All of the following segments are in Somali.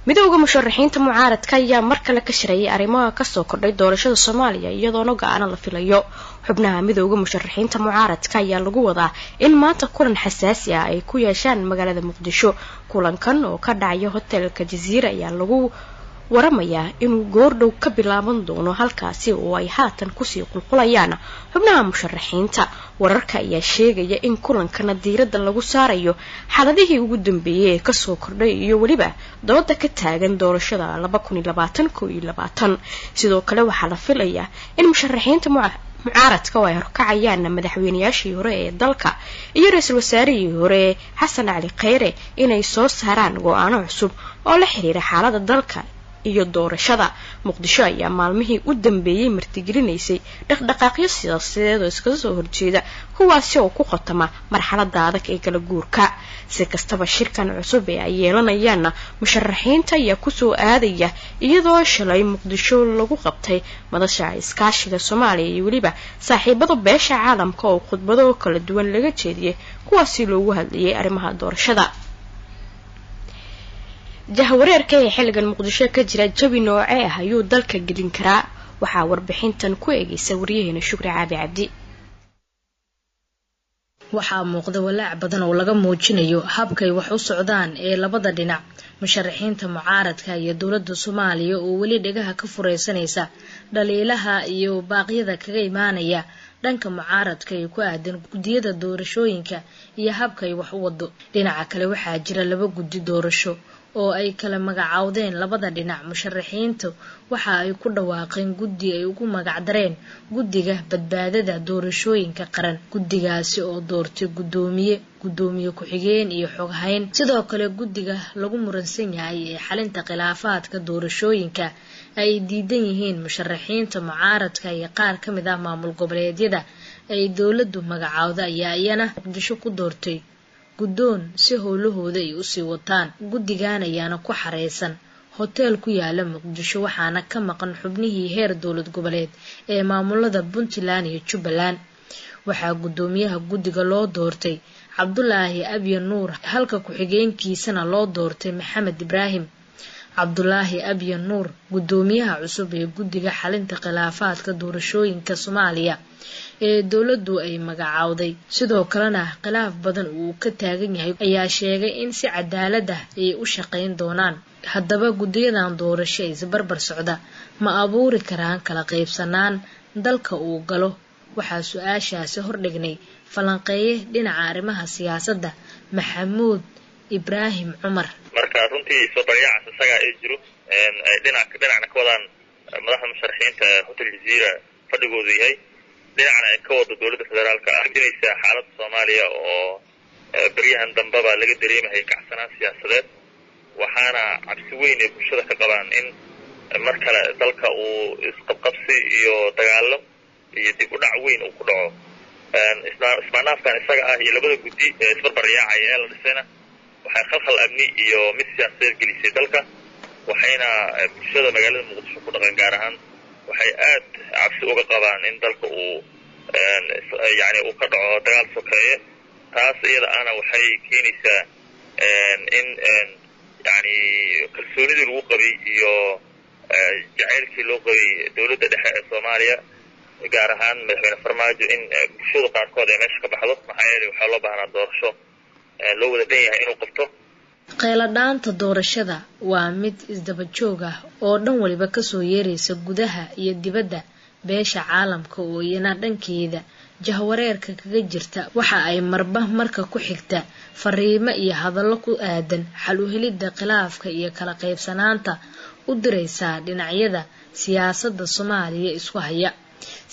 Midowda musharaxiinta mucaaradka ayaa mar kale ka shirayay arrimaha kasoo kordhay doorashada Soomaaliya, iyadoona go-aano la filayo. Xubnaha midowda musharaxiinta mucaaradka ayaa lagu wadaa in maanta kulan xasaasi ah ay ku yeeshaan magaalada Muqdisho. Kulankan oo ka dhacaya hotelka Jaziira ayaa lagu waramayaa inuu goordhow ka bilaaban doono halkaasi oo ay haatan kusii qulqulayaan xubnaha musharaxiinta. Wararka ayaa sheegaya in kulankana diiradda lagu saarayo xaaladihii ugu dambeeyay ee kasoo kordhay iyo weliba dooda ka taagan doorashada 2020-2021. Sidoo kale waxaa la filayaa in musharaxiinta mucaaradka oo ay horkacayaan madaxweynayaashii hore ee dalka iyo ra-iisul wasaarihii hore Xasan Cali Kheyre inay soo saaraan go-aano cusub oo la xiriira xaalada dalka iyo doorashada. Muqdisho ayaa maalmihii u dambeeyey martigelinaysay dhaqdhaqaaqyo siyaasadeed oo iskaga soo horjeeda, kuwaasi oo ku qotama marxalada adag ee kala guurka. Si kastaba, shirkan cusub ee ay yeelanayaanna musharaxiinta ayaa kusoo aadaya iyadoo shalay Muqdisho lagu qabtay madasha iskaashiga Soomaaliya iyo weliba saaxiibada beesha caalamka oo khudbado kala duwan laga jeediyey, kuwaasi loogu hadlayay arrimaha doorashada. Jahwareerka ee xilligan Muqdisho ka jira jawi noocee ah ayuu dalka gelin karaa? Waxaa warbixintan ku eegaysa waryaheena Shukri Caabi Cabdi. Waxaa muuqda walaac badan oo laga muujinayo habkay wax u socdaan ee labada dhinac, musharaxiinta mucaaradka iyo dowladda Soomaaliya oo weli dhegaha ka fureysanaysa dhaliilaha iyo baaqyada kaga imaanaya dhanka mucaaradka ee ku aadan guddiyada doorashooyinka iyo habkay wax u wado. Dhinaca kale, waxaa jira laba guddi doorasho oo ay kala magacaawdeen labada dhinac. Musharaxiintu waxa ay ku dhawaaqeen guddi ay ugu magacdareen Guddiga Badbaadada Doorashooyinka Qaran, guddigaasi oo doortay guddoomiye, guddoomiye ku-xigeen iyo xoghayn. Sidoo kale, guddiga lagu muransan yahay ee xalinta khilaafaadka doorashooyinka ay diidan yihiin musharaxiinta mucaaradka iyo qaar ka mid ah maamul goboleedyada ay dowladdu magacaawda ayaa iyana Muqdisho ku doortay guddoon si howlahooda ay usii wataan. Guddigan ayaana ku xareysan hoteel ku yaala Muqdisho, waxaana ka maqan xubnihii heer dowlad goboleed ee maamulada Puntland iyo Jubbaland. Waxaa guddoomiyaha guddiga loo doortay Cabdulaahi Abye Nuur, halka ku-xigeenkiisana loo doortay Maxamed Ibraahim. Cabdulaahi Abye Nuur, guddoomiyaha cusub ee guddiga xalinta khilaafaadka doorashooyinka Soomaaliya ee dowladdu ay magacaawday, sidoo kalena khilaaf badan uu ka taagan yahay, ayaa sheegay in si cadaalad ah ay u shaqeyn doonaan. Haddaba, guddiyadan doorasho ee isbarbar socda ma abuuri karaan kala qaybsanaan dalka uu galo? Waxaa su-aashaasi hordhignay falanqeeye dhinaca arrimaha siyaasadda, Maxamuud Ibraahim Cumar. Marka runtii isbarbaryaacas isagaa ee jiro ay dhinac dhinacna ka wadaan madaxda musharaxiinta ee Hotel Jaziira fadhigoodu yahay, dhinacna ay ka wado dowladda federaalka ah, jinaysa xaaladda Soomaaliya oo beryahan dambeba laga dareemahay kacsanaan siyaasadeed. Waxaana cabsi weyn ay bulshada ka qabaan in mar kale dalka uu isqabqabsi iyo dagaalo iyo dib u dhac weyn uu ku dhaco. Ismaanaafkan isaga ah iyo labada guddi ee isbarbaryaacaya ee la dhisayna waxay khalkhal amni iyo mid siyaasadeed gelisay dalka, waxayna bulshada magaalada Muqdisho ku dhaqan gaar ahaan waxay aad cabsi uga qabaan in dalka uu yani uu ka dhaco dagaal sokeeye. Taas iyada ahna waxay keenaysaa in yani kalsoonidii lagu qabay iyo jacaylkii loo qabay dowladda dhexe ee Soomaaliya, gaar ahaan madaxweyne Farmaajo, in bulshada qaarkood ay meesha ka baxdo, maxaa yeelay waxaa loo baahnaa doorasho loo wada dhan yahay inuu qabto. Qayladhaanta doorashada waa mid isdaba joog ah oo dhan waliba kasoo yeeraysa gudaha iyo dibadda. Beesha caalamka oo iyana dhankeeda jahwareerka kaga jirta waxa ay marba marka ku xigta fariimo iyo hadallo ku aadan xal u helidda khilaafka iyo kala qaybsanaanta u diraysaa dhinacyada siyaasadda Soomaaliya isku haya.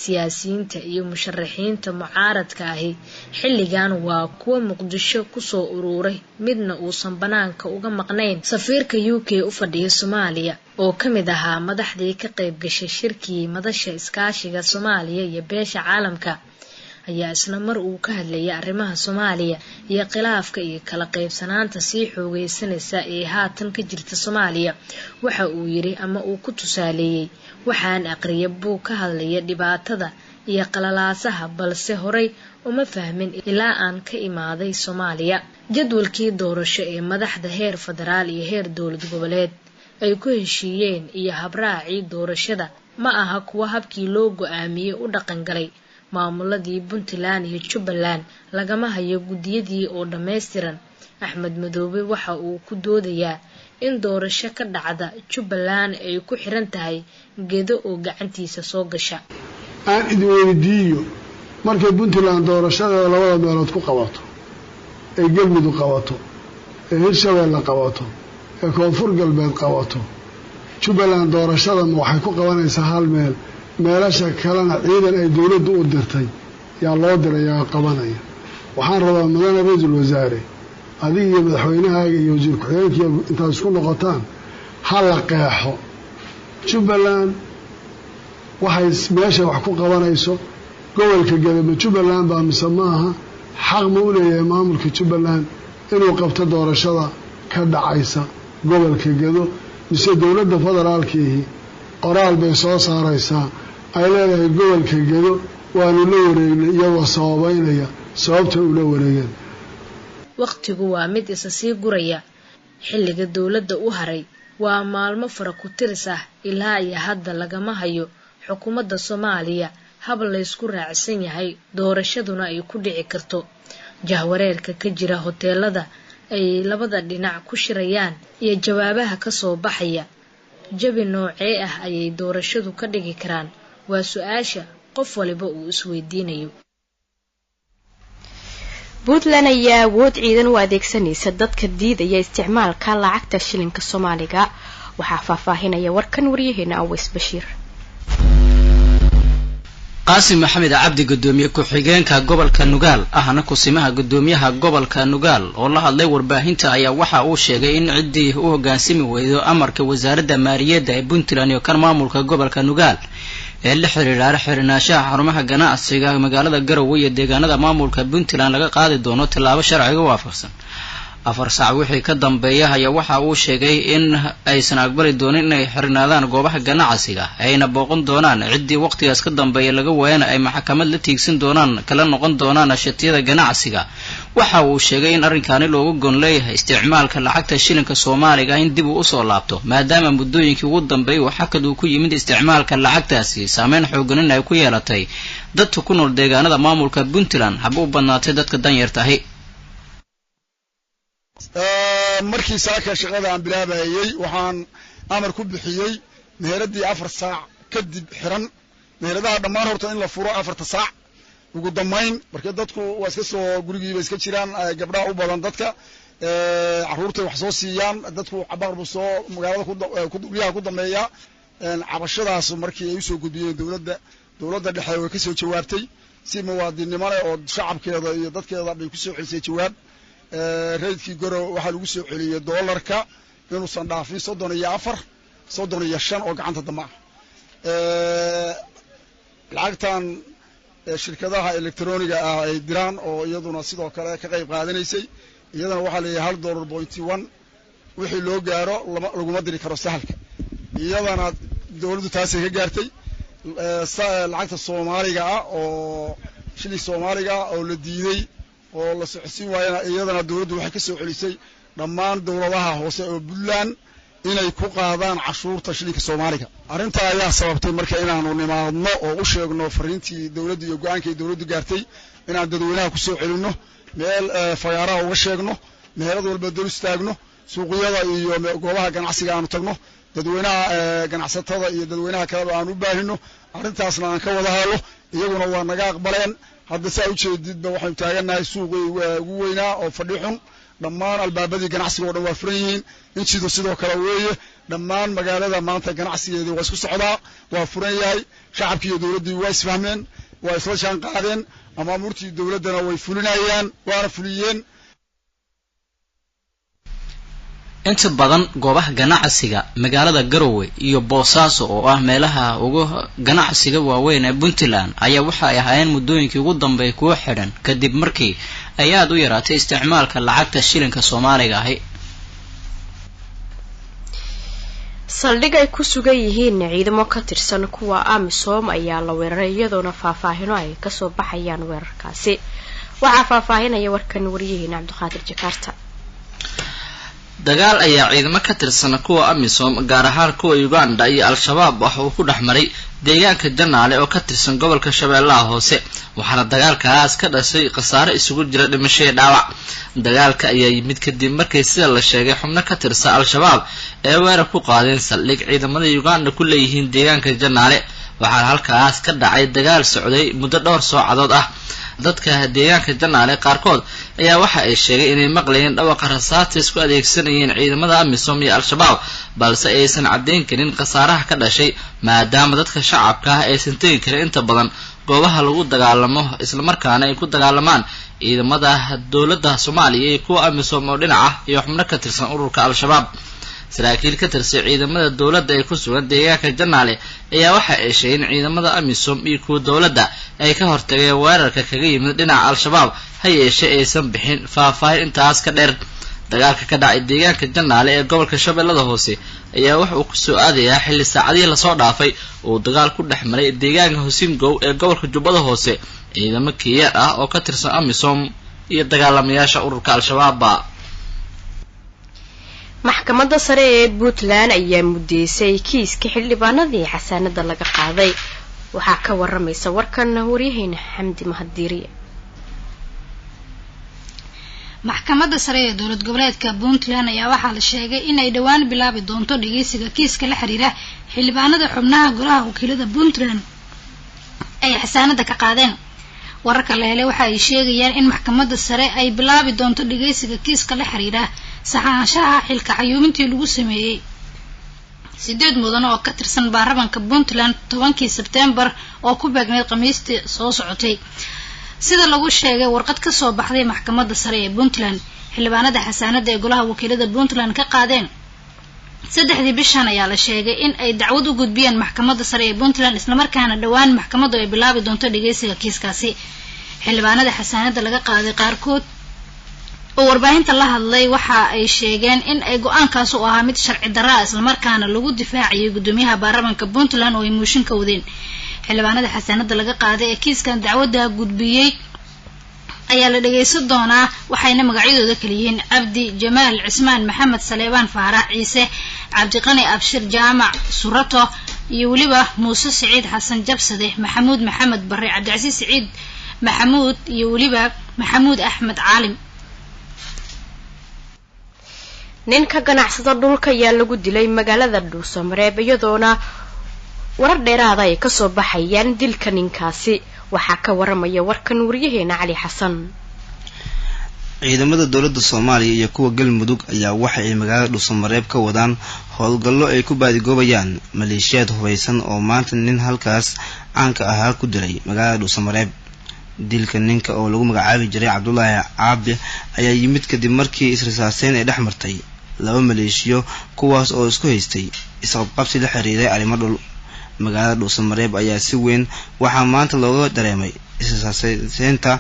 Siyaasiyiinta iyo musharaxiinta mucaaradka ahi xilligan waa kuwa Muqdisho kusoo ururay, midna uusan banaanka uga maqnayn. Safiirka UK u fadhiya Soomaaliya oo ka mid ahaa madaxdii ka qayb gashay shirkii madasha iskaashiga Soomaaliya iyo beesha caalamka ayaa isla mar uu ka hadlayay arrimaha Soomaaliya iyo khilaafka iyo kala qaybsanaanta sii xoogeysanaysa ee haatan ka jirta Soomaaliya waxa uu yiri ama uu ku tusaaleeyey: "Waxaan aqriya buug ka hadlaya dhibaatada iyo qalalaasaha, balse horay uma fahmin ilaa aan ka imaaday Soomaaliya." Jadwalkii doorasho ee madaxda heer federaal iyo heer dowlad goboleed ay ku heshiiyeen iyo habraacii doorashada ma aha kuwa habkii loo go-aamiyey u dhaqangalay. Maamuladii Puntland iyo Jubbaland lagama hayo guddiyadii oo dhammaystiran. Axmed Madoobe waxa uu ku doodayaa in doorasho ka dhacda Jubbaland ay ku xiran tahay Gedo oo gacantiisa soo gasha. Aan idin weydiiyo, markay Puntland doorashadeeda labada meelood ku qabato, ee Galmudug qabato, ee Hirshabeelle qabato, ee Koonfur Galbeed qabato, Jubbaland doorashadama waxay ku qabanaysaa hal meel, meelasha kalena ciidan ay dowladdu u dirtay yaa loo dirayaa qabanaya? Waxaan rabaa, mudane ra-iisul wasaare, adiga iyo madaxweynahaaga iyo wasiir ku-xigeenkiiyo intaad isku noqotaan ha la qeexo Jubbaland waxay meesha wax ku qabanayso. Gobolka Gedo ma Jubbaland baa mise maaha? Xaq ma u leeyahay maamulka Jubbaland inuu qabto doorashada ka dhacaysa gobolka Gedo, mise dowladda federaalkiihi qoraal bay soo saaraysaa ay leedahay gobolka Gedo waanu la wareegnay, iyagoo sababeynaya sababta ula wareegeen? Waqtigu waa mid isa sii guraya. Xilliga dowladda u haray waa maalmo fara ku tiris ah. Ilaa iyo hadda lagama hayo xukuumadda Soomaaliya hab laysku raacsan yahay doorashaduna ay ku dhici karto. Jahwareerka ka jira hoteelada ay labada dhinac ku shirayaan iyo jawaabaha kasoo baxaya, jabi noocee ah ayay doorashadu ka dhigi karaan, waa su-aasha qof waliba uu isweydiinayo. Puntland ayaa awood ciidan u adeegsanaysa dadka diidaya isticmaalka lacagta shilinka Soomaaliga. Waxaa faahfaahinaya warkan waryaheena Aweys Bashiir. Qaasim Maxamed Cabdi, gudoomiye ku-xigeenka gobolka Nugaal ahna kusimaha gudoomiyaha gobolka Nugaal, oo la hadlay warbaahinta ayaa waxa uu sheegay in ciddii u hogaansami weydo amarka wasaaradda maaliyadda ee Puntland iyo kan maamulka gobolka Nugaal ee la xiriira xirnaanshaha xarumaha ganacsiga magaalada Garowe iyo deegaanada maamulka Puntland laga qaadi doono tallaabo sharciga waafaqsan. 4 saac wixii ka dambeeya ayaa waxa uu sheegay in aysan aqbali doonin inay xirnaadaan goobaha ganacsiga, ayna booqan doonaan ciddii waqtigaas ka dambeeya laga waayana ay maxkamad la tiigsan doonaan, kala noqon doonaan shatiyada ganacsiga. Waxa uu sheegay in arrinkaani looga gon leeyahay isticmaalka lacagta shilinka Soomaaliga in dib uu usoo laabto, maadaama muddooyinkii ugu dambeeyay uu xakad uu ku yimid isticmaalka lacagtaasi, saameyn xoogan in ay ku yeelatay dadka ku nool deegaanada maamulka Puntland, haba u badnaatay dadka danyartahi. Markii saaka shaqada aan bilaabayey, waxaan amar ku bixiyey meheradii 4 saac kadib xiran meheradaha dhammaan horta in la furo 4ta saac ugu dambayn. Marka dadku waa iska soo gurigiiba iska jiraan, gabdhaha u badan, dadka carruurtay wax soo siiyaan, dadku cabaar buu soo magaalada guryaha ku dambeeya. Cabashadaas markii ay usoo gudbiyeen dowladda, dowladda dhexe way ka soo jawaabtay si muwaadinnimo leh oo shacabkeeda iyo dadkeeda bay kusoo celisay jawaab. Rate-kii Garowe waxaa lagu soo celiyey doolarka inuusan dhaafin 34, 35 oo gacanta dambe ah. Lacagtan shirkadaha electroniga ah ay diraan oo iyaduna sidoo kale ka qayb qaadanaysay, iyadana waxaa leeyahay hal dollar point one wixii loo gaaro lama laguma diri karo Sahalka. Iyadana dowladdu taasay ka gaartay. Lacagta Soomaaliga ah oo shilin Soomaaliga ah oo la diiday oo la socodsiin waayana, iyadana dowladdu waxay ka soo celisay dhammaan dowladaha hoose oo Puntland inay ku qaadaan cashuurta shilinka Soomaaliga. Arrintaa ayaa sababtay marka inaanu nimaadno oo u sheegno fariintii dowladdu iyo go-aankii dowladdu gaartay, inaan dadweynaha ku soo celinno, meel fagaaraha uga sheegno, meherad walba dul istaagno, suuqyada iyo goobaha ganacsiga aanu tagno, dadweynaha ganacsatada iyo dadweynaha kaleba aan u baahino, arrintaasna aan ka wada hadlo. Iyaguna waa naga aqbaleen. Hadda saa ujeedidba waxaynu taagannahay suuqii ugu weynaa oo fadhi xun. Dhammaan albaabadii ganacsiga oo dhan waa furan yihiin. Injidu sidoo kale weeye. Dhammaan magaalada maanta ganacsigeedii waa isku socdaa, waa furan yahay. Shacabkii iyo dowladdii waa isfahmeen, waa isla jaan qaadeen, amaamuurtii dowladdana way fulinayaan, waana fuliyeen. Inta badan goobaha ganacsiga magaalada Garowe iyo Boosaaso, oo ah meelaha ugu ganacsiga waaweyn ee Puntland, ayaa waxa ay ahaayeen muddooyinkii ugu dambeeyay kuwo xidhan, kadib markii ay aada u yaraatay isticmaalka lacagta shilinka Soomaaliga ahi. Saldhig ay ku sugan yihiin ciidamo ka tirsan kuwa AMISOM ayaa la weeraray, iyadoona faahfaahino ay kasoo baxayaan weerarkaasi. Waxaa faahfaahinaya warkan waryaheena Cabdiqaadir Jakaarta. Dagaal ayaa ciidamo ka tirsan kuwa AMISOM, gaar ahaan kuwa Uganda iyo Al-Shabaab, waxa uu ku dhex maray deegaanka Janaale oo ka tirsan gobolka Shabeellaha Hoose, waxaana dagaalkaas ka dhashay khasaare isugu jira dhimasho iyo dhaawac. Dagaalka ayaa yimid kadib markii, sida la sheegay, xubno ka tirsan Al-Shabaab ee weerar ku qaadeen saldhig ciidamada Uganda ku leeyihiin deegaanka Janaale, waxaana halkaas ka dhacay dagaal socday muddo dhowr saacadood ah. Dadka deegaanka Janaale qaarkood ayaa waxa ay sheegay inay maqlayeen dhawaqa rasaasta isku adeegsanayeen ciidamada AMISOM iyo Al-Shabaab, balse aysan caddayn karin khasaaraha ka dhashay, maadaama dadka shacabka ah aysan tegi karin inta badan goobaha lagu dagaalamo, islamarkaana ay ku dagaalamaan ciidamada dowladda Soomaaliya iyo kuwa AMISOM oo dhinac ah iyo xubno ka tirsan ururka Al-Shabaab. Saraakiil ka tirsan ciidamada dowladda ee ku sugan deegaanka Janaale ayaa waxa ay sheegeen in ciidamada AMISOM iyo kuwa dowladda ay ka hortageen weerarka kaga yimid dhinaca Al-Shabaab, ha yeeshee aysan bixin faahfaahin intaas ka dheer. Dagaalka ka dhacay deegaanka Janaale ee gobolka Shabeellada Hoose ayaa waxa uu kusoo aadayaa xilli saacadihii lasoo dhaafay uu dagaal ku dhex maray deegaanka Hosingow ee gobolka Jubbada Hoose ciidamo Kenyaan ah oo ka tirsan AMISOM iyo dagaalamayaasha ururka Al-Shabaabba. Maxkamadda sare ee Puntland ayaa mudeysay kiiska xildhibaanadii xasaanada laga qaaday. Waxaa ka waramaysa warkan waryaheena Xamdi Mahadiiriye. Maxkamadda sare ee dowlad goboleedka Puntland ayaa waxaa la sheegay in ay dhowaan bilaabi doonto dhageysiga kiiska la xiriira xildhibaanada xubnaha golaha wakiilada Puntland ay xasaanada ka qaadeen. Wararka la helay waxa ay sheegayaan in maxkamadda sare ay bilaabi doonto dhageysiga kiiska la xiriira saxaanshaha xilka xayuubintii lagu sameeyey 8 mudan oo ka tirsan baarlamaanka Puntland 10kii Sebtembar oo ku beegnayd Khamiistii soo socotay. Sida lagu sheegay warqad ka soo baxday maxkamadda sare ee Puntland, xildhibaanada xasaanada ee golaha wakiilada Puntland ka qaadeen 3dii bishan ayaa la sheegay in ay dacwad u gudbiyeen maxkamadda sare ee Puntland, islamarkaana dhowaan maxkamaddu ay bilaabi doonto dhageysiga kiiskaasi. Xildhibaanada xasaanada laga qaaday qaarkood oo warbaahinta la hadlay waxa ay sheegeen in ay go-aankaas u ahaa mid sharci darra ah, islamarkaana lagu difaacayay guddoomiyaha baarlamaanka Puntland oo ay mooshin ka wadeen. Xildhibaanada xasaanada laga qaaday ee kiiskan dacwadda gudbiyey ayaa la dhageysan doonaa, waxayna magacyadooda kala yihiin Cabdi Jamaal Cismaan Maxamed, Saleebaan Faarax Ciise, Cabdiqani Abshir Jaamac Surato iyo weliba Muuse Siciid Xasan Jabsade, Maxamuud Maxamed Barre, Cabdicasiis Siciid Maxamuud iyo weliba Maxamuud Axmed Caalim. Ninka ganacsada dhulka ayaa lagu dilay magaalada Dhuusamareeb, iyadoona warar dheeraada ay kasoo baxayaan dilka ninkaasi. Waxaa ka waramaya warkan waryaheena Cali Xasan. Ciidamada dowladda Soomaaliya iyo kuwa Galmudug ayaa waxa ay magaalada Dhuusamareeb ka wadaan howlgallo ay ku baadigoobayaan maleeshiyaad hubaysan oo maanta nin halkaas caanka ahaa ku dilay magaalada Dhuusamareeb. Dilka ninka oo lagu magacaabi jiray Cabdulaahi Caabi ayaa yimid kadib markii israsaaseyn ay dhex martay laba maleeshiyo, kuwaas oo isku haystay isqabqabsi la xiriiray arrimo dhul. Magaalada Dhuusamareeb ayaa si weyn waxaa maanta looga dareemay israsaaseynta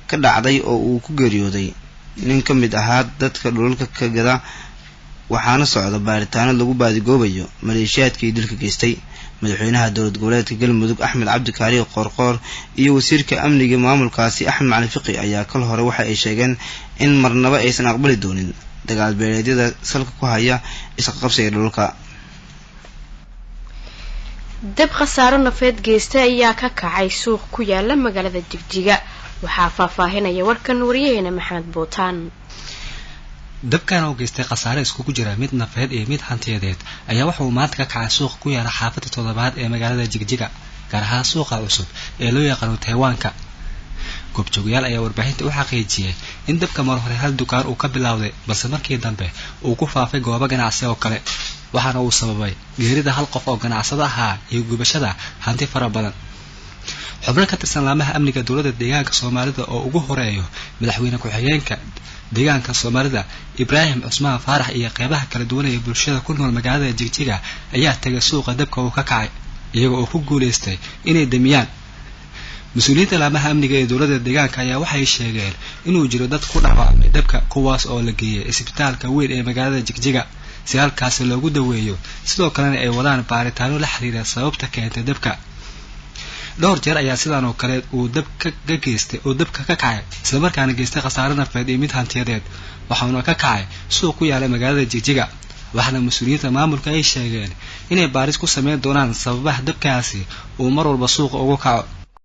ka dhacday oo uu ku geeriyooday nin ka mid ahaa dadka dhulalka ka gada, waxaana socda baaritaano lagu baadigoobayo maleeshiyaadkii dilka geystay. Madaxweynaha dowlad goboleedka Galmudug Axmed Cabdikaari Qoorqoor iyo wasiirka amniga maamulkaasi Axmed Macalin Fiqi ayaa kal hore waxa ay sheegeen in marnaba aysan aqbali doonin dagaal beeleedyada salka ku haya isqabqabsiga dhulalka. Dab khasaaro nafeed geystay ayaa ka kacay suuq ku yaala magaalada Jigjiga. Waxaa faahfaahinaya warkan waryaheena Maxamed Buutaan. Dabkan oo geystay khasaare iskugu jira mid nafeed iyo mid hantiyadeed ayaa waxa uu maanta ka kacay suuqa ku yaala xaafadda toddobaad ee magaalada Jigjiga, gaar ahaan suuqa cusub ee loo yaqaano Taywaanka. Goobjoogayaal ayaa warbaahinta u xaqiijiyey in dabka mar hore hal dukaan uu ka bilowday, balse markii dambe uu ku faafay goobo ganacsi oo kale, waxaana uu sababay geerida hal qof oo ganacsado ahaa iyo gubashada hanti fara badan. Xubno ka tirsan laamaha amniga dowladda deegaanka Soomaalida oo ugu horeeyo madaxweyne ku-xigeenka deegaanka Soomaalida Ibraahim Cusmaan Faarax iyo qeybaha kala duwan ee bulshada ku nool magaalada Jigjiga ayaa tagay suuqa dabka uu ka kacay, iyaga oo ku guuleystay inay damiyaan. Mas-uuliyiinta laamaha amniga ee dowladda deegaanka ayaa waxay sheegeen inuu jiro dad ku dhaawacmay dabka, kuwaas oo la geeyay isbitaalka weyn ee magaalada Jigjiga si halkaasi loogu daweeyo, sidoo kalena ay wadaan baaritaano la xiriira sababta keentay dabka. Dhowr jeer ayaa sidaan oo kale uu dab ka geystay oo dabka ka kacay, islamarkaana geystay khasaare nafeed iyo mid hantiyadeed, Waxauna ka kacay suuq ku yaala magaalada Jigjiga, waxaana mas-uuliyiinta maamulka ay sheegeen inay baaris ku sameyn doonaan sababaha dabkaasi uu mar walba suuqa ugu kaco.